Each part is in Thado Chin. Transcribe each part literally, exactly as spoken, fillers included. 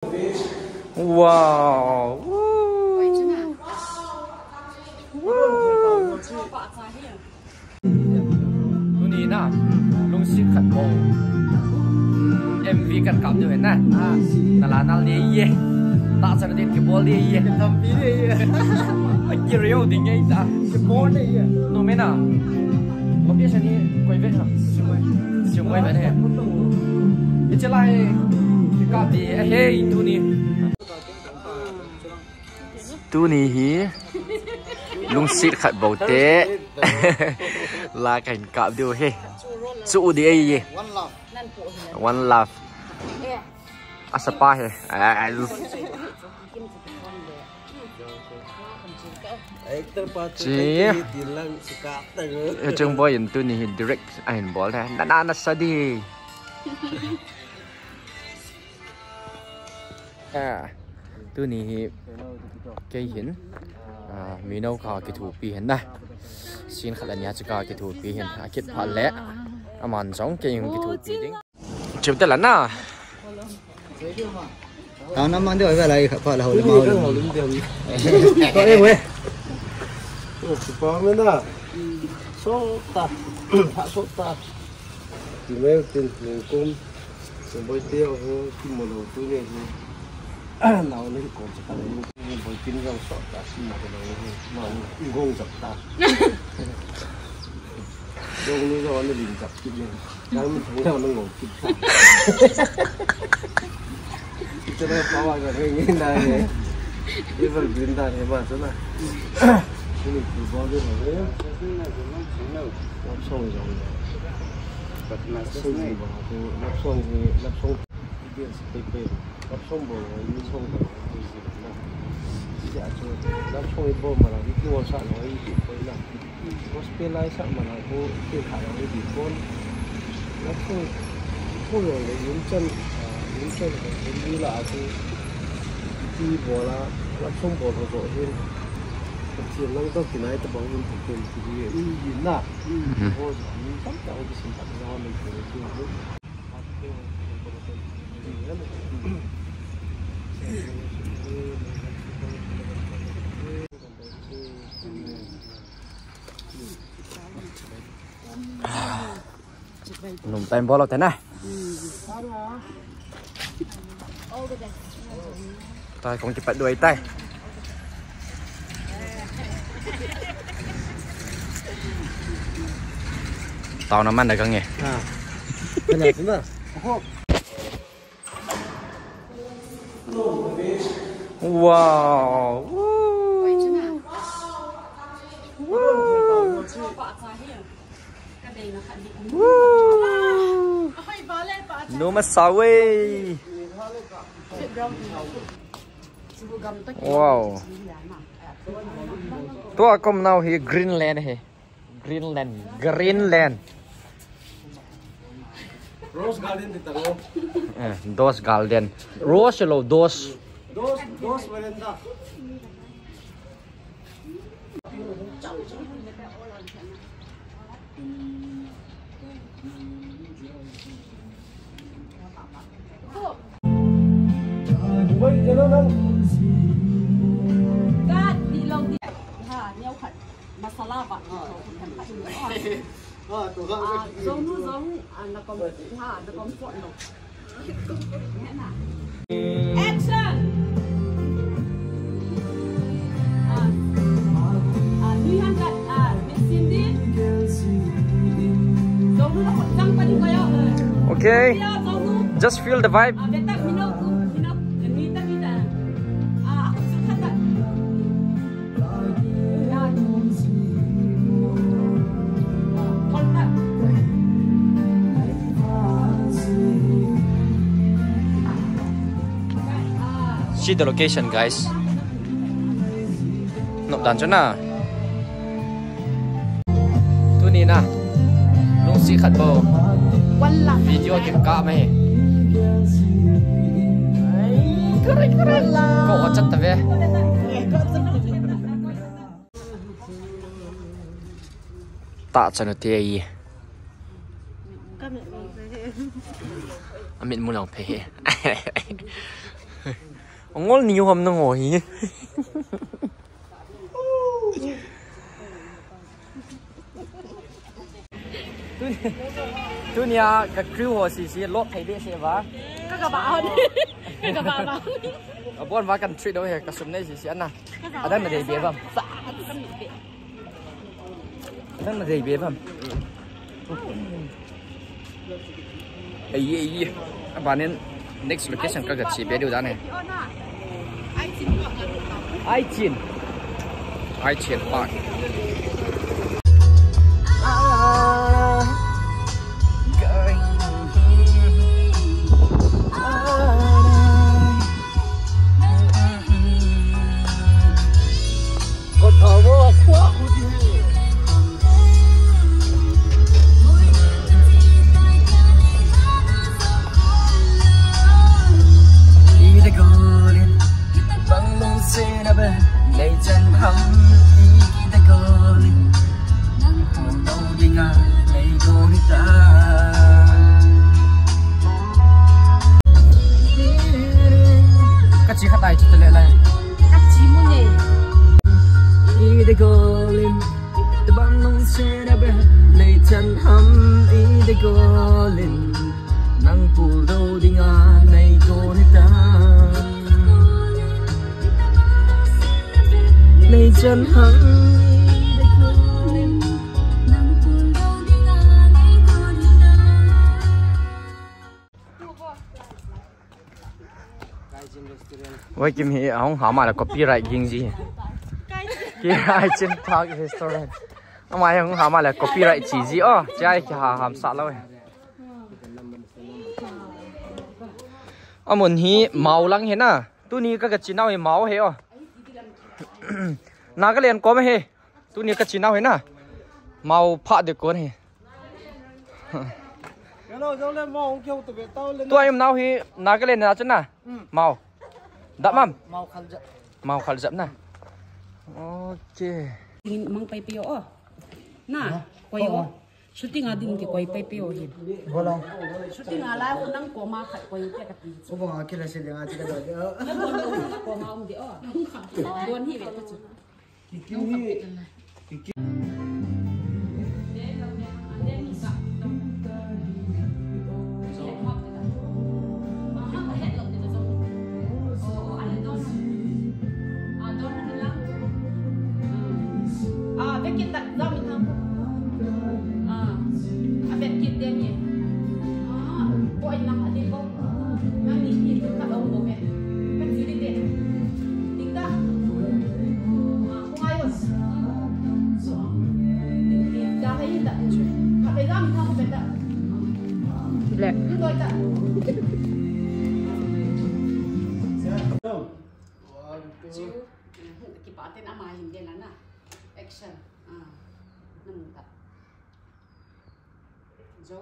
Wow. Tuni na lungset khat bou M V kan kap diu ahi na. Na la nal ding ahi. Tahsan ding kibol ding ahi. Tampi ding ahi. Kiriu ding ahi ta. Kibol ding ahi. Nom e na. Location hi koi vet ham? Siumwai. Siumwai vet e. Hiche lai kikap ding ahi tuni. Tuni hi lungset khat bou te la kahin kap diu ahi. Chu u ding ahi. One love. Asa pa ahi. Actor pa chu. Chi. Kei ti lang si ka ta. Chung boi in tuni hi direct ahin bol e. Na na na sa di. Ah, tuni hi kei hin, ah, mino ka kithopi hin na. Scene khat le ni a chu ka kithopi hin. Akit phat le aman jong kei hung kithopi ding. Chim te la na. Tao na man deu ai ve lai kha pha la ho le ma ho le. To e we. O, si pa me na. So ta. Pha so ta. Ti me tin kum. Semboi te ho, ti mo lo tu ne ni. Nau le ko cha ka le. Boi tin jong so ta si mo lo ni. Ma ni gong jap ta. Jong ni jong ni lim jap ki ni. Jang mi thang jang ni ngong ki ta. Kita na pa wa ga ni na ni. Evergreen ta ni ma so na. Ni ku ba ni na ni. Love song jong. Love song jong. Love song ni, love song. Details pei pei. Love song bol ho, love song bol ho, music na. Sia chu, love song bol mana, ki won sa lo, i ti poi na. Gospel lai sa mana, ko ti kha lo, i ti pon. Love song bol ho le, yun chan, ah, yun chan ho, yun la a chu. Ti bol a, love song bol ho jo hin. Pathen lang to kinai tabang yun ti ken ti hi, i yin na. Ho jo, yun chan ta ho ki sin ta na, le ko ti ho. Num time bol te na. Tai kong kipat dua tai. Tao naman dagang eh. Ah. Kena sini. Wow. Wow. Wow. Numa sawe. Wow. Tua kom nau hi Greenland hi. Greenland. Greenland. Rose Garden ti talo. Eh, Rose Garden. Rose lo, Rose. Rose, Rose Veranda. Masala ba. Ah, to ha. Ah, zong nu zong, ah, na kom, ha, na kom pot lo. Action! Ah, ah, three hundred, ah, Miss Cindy. Zong nu na kot zang pa di ko yo. Okay. Zong nu. Just feel the vibe. Ah, beta, mino, mino, mino, mino. Ah, ako sa kata. See the location, guys. Nop dan chu na. Tuni na. Lungset khat bou. Video kikap mai. Ko chat ta ve. Tahsan u te ahi. Ka mit mu lang phe. A mit mu lang phe he. Ngol ni hom nang ho hi. Tuni, tunia ka crew ho sisi lot thei behseh uva. Ka ka ba hon. Ka ka ba ba. Abon uva kan treat u hi, ka sum nei sisi ana. Adang na dei be uvam. Adang na dei be uvam. Ei, ei, ei. Abanin next location ka ga che be diu dan e. Aichin. Aichin Park. Ka chi khat ai chi tale lai. Ka chi mu nei. Tabang nung sena be, nei chan ham i de golin, nang pul do dinga nei go ni ta. Nei chan ham i de golin, nang pul do dinga nei go ni ta. Wai Kim hi ahung ham a le copyright ging ji. Ki Aichin Park Restaurant. Ama hi ahung ham a le copyright chi ji o. Chai ki ha ham sa lo. Amun hi Mao lang hi na. Tuni ka ka chinau hi Mao hi o. Nagaland kom hi. Tuni ka chinau hi na. Mao pha de kon hi. Hello, jong le mo, hung keu tu be tau le. Tua im nau hi Nagaland na chu na. Hmm. Mao. Dap mam. Mao khal jap. Mao khal jap na. Okay. Mang pai pe o. Na, koi o. Shooting a din ki koi pai pe o hin. Bola. Shooting a la ho nang ko ma khat koi pe ka ti. Ko ba ki la se le nga ti ka do. Na ko ma um de o. Don hi ve ta chu. Black. One, two. Kipatin ama hin de la na. Action. Ah. Namu ta. Zo.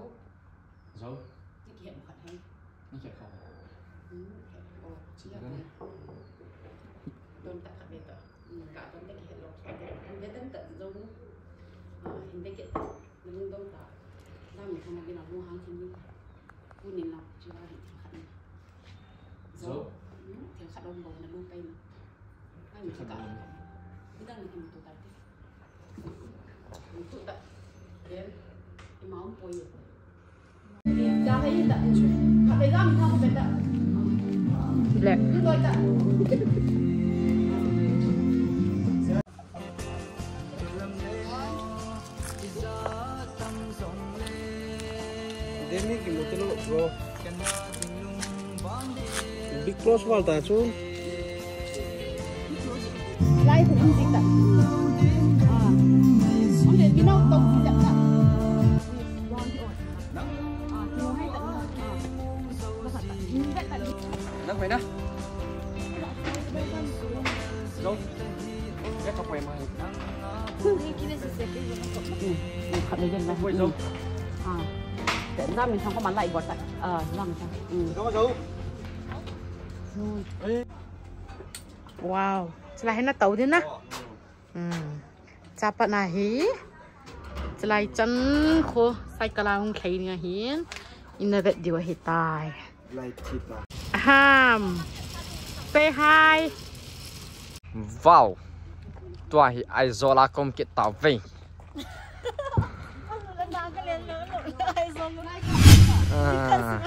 Zo. Ni kihet khat hai. Ni kihet khat. Hmm, kihet. Oh, chi chiat dan. Don ta khat be ta. Hmm, ka don ta kihet lo. Don ta zo. Ah, hin de kihet. Nung don ta. Dam thang ma bi na mu hang hin ni. Ku ni la chi wa hi khat ni. Zo. Hmm, kihet khat don bo na lu pai ni. Ai, mi ka. Ni dang ni tu ta. Black. Demi ki motor lo, bro. Big close wal ta chu. Lai hu um jing ta. Ah. Ule bina tong jing ta. Ah, kino hai ta. Ah. Nang koi na. Zo. Ya ka poi mai. Ni kine si se ke. Khat le jen na. Poi zo. Ah. Te na min thang ko ma lai bot ta. Ah, na min thang. Zo zo. Wow. Chulai hi na tau din na. Hmm. Chapa na hi. Chulai chan kho cycle a hung khlei ni ahin. Ina vet diu ahi tai. Lai thipa. Ham. Say hi. Wow. Tua hi Aizawl a ka um kit tauve. Ah.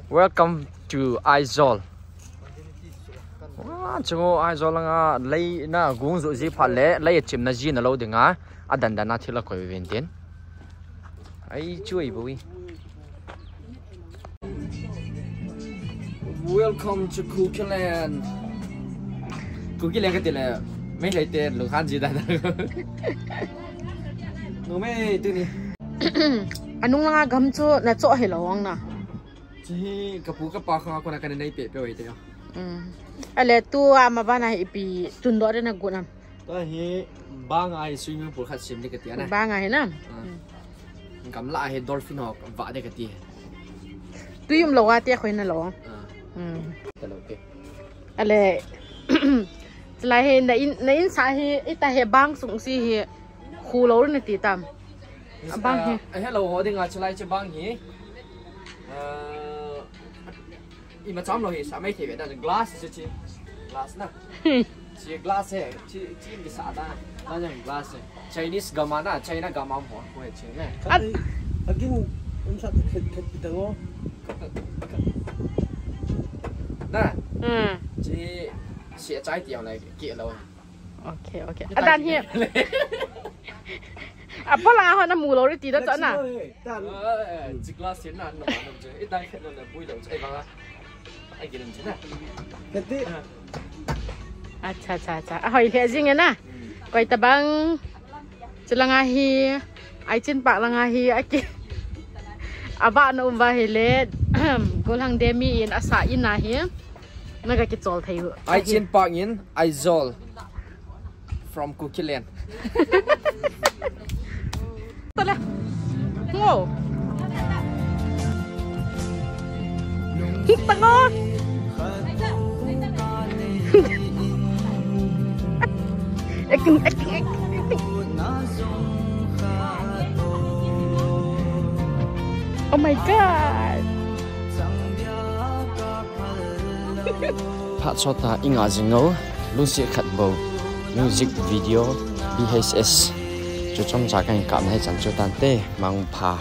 Welcome to Aizawl. Wa, chungo Aizawl langa lei na gung jo ji phat le, lei chimna ji na lo dinga, adan dan a thil a koi ven tin. Ai, chui boi. Welcome to Kukiland. Kukiland ka ti le, Meitei te lunghan ji dan. Numei tuni. Anung langa gam chu na cho hi lo ang na. Chi ka pu ka pa kha ko na ka nei pe pe oi te. Mm. Ale tu ama bana hi pi tun do de na gu na. Tua hi bang a hi swimming pool khat sem ding ka ti a na. Bang a hi na. Ah. Mm. Gamla a hi dolphin ho vah ding ka ti. Tui um lo a te khoi na lo. Ah. Mm. Ta lo te. Ale. Chulai hi na in, na in sa hi ita hi bang sung si hi khu lo na ti tam. A bang hi. Ah, a hello ho ding a chulai che bang hi. Ah, Ima cham lo hi, sa mai thei ve da, glass se chi. Glass na. Chi glass he, chi, chi ki sa da. Da jang glass he. Chinese gam a na, China gam a mo ko he chi ne. At- Again, um sa khet khet kita ngo. Na. Hmm. Chi, si a chai ti ang lai ki lo. Okay, okay. Adan hi. Apo la ho na mu lo ri ti da to na. Tan. Eh, eh, chi glass na, na, na, na, eh, dai khat na, na, bui lo, eh, bang a. Ai, ki lam chi na. Kati. Acha, acha, acha. A hoi le jing na. Koi ta bang. Chu langa hi. Ai chin pak langa hi. Aki. Aba na um ba hi le. Golang de mi in asa in na hi. Na ka kichol thei u. Ai chin pak in, Aizawl. From Kukiland. Tala. Ngo. Tango. Acting, acting, acting. Oh my God. Phat sawt a i ngah zing lo, lungsiat khat bou, music video, B H S, chu chomcha ka hin kapna hi chan chu tante, mangpha.